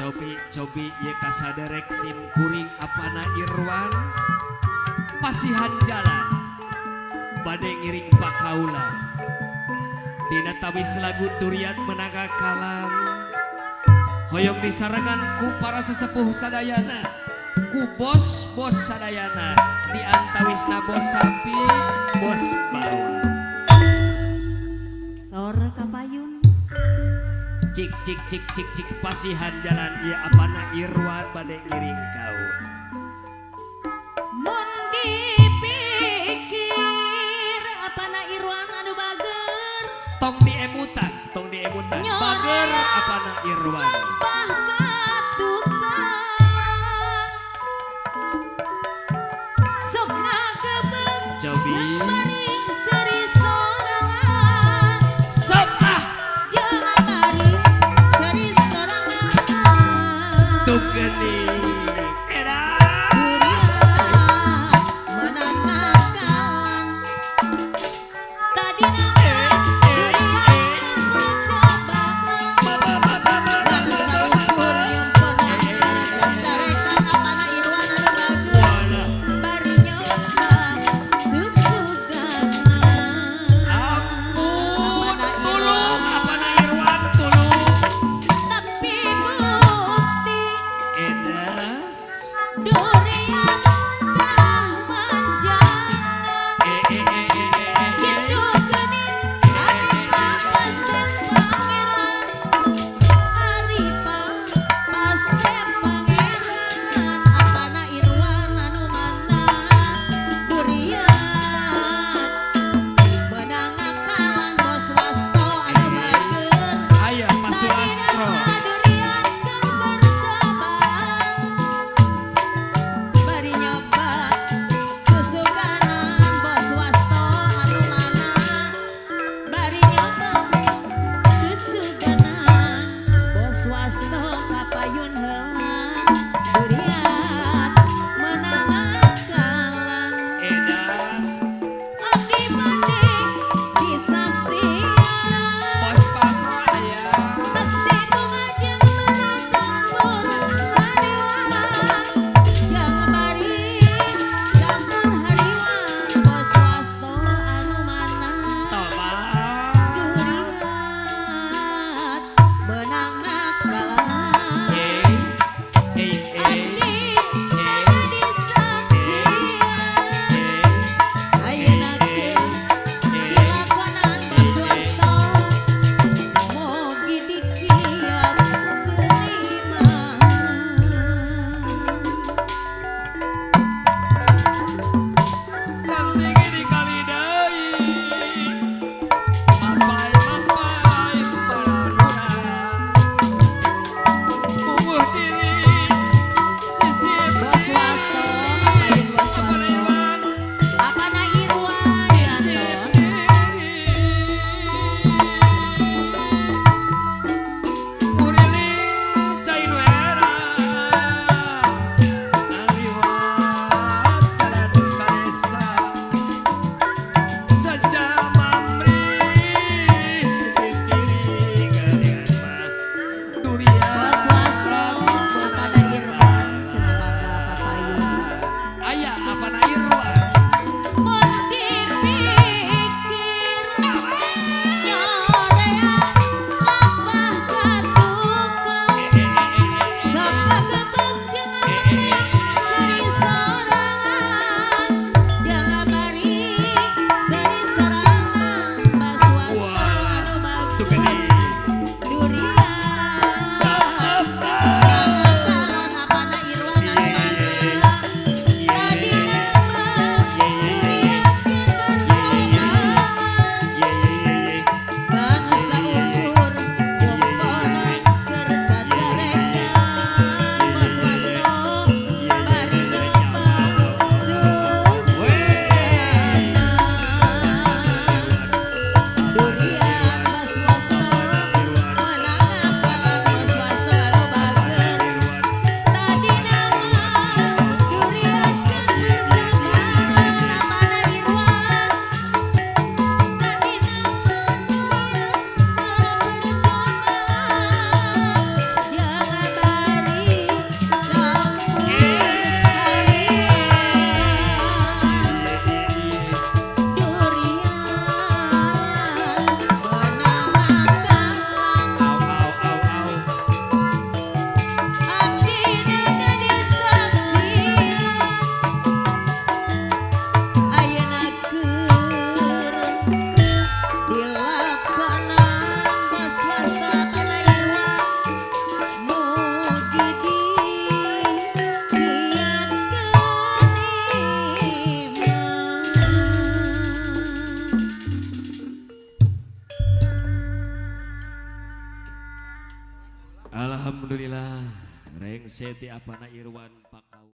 Cobi cobi ye kasaderek sim kuring apana Irwan pasihan jalan bade ngiring pakaulan dina tawis lagu duriat menaga kalam hoyong disarengan ku para sesepuh sadayana ku bos-bos sadayana di antawisna bos sapi bos bawang. Sor kapayun. Cik cik cik cik cik pasihan jalan ieu apana Irwan bade ngiring kau. Mun dipikir apana Irwan anu bager. Tong diemutan, tong diemutan. Bager apana Irwan. Lempah ka tukang. Sok ngagebeg. Cobi. Jeung bari seuri sorangan. Sok ah. Jeung bari seuri sorangan. Tuh geuning. Edas. Menang akalan. Tadina durian percobaan. Ba, ba, ba, ba, ba, ba, ba, ba. Hese ti apana Irwan Pakau.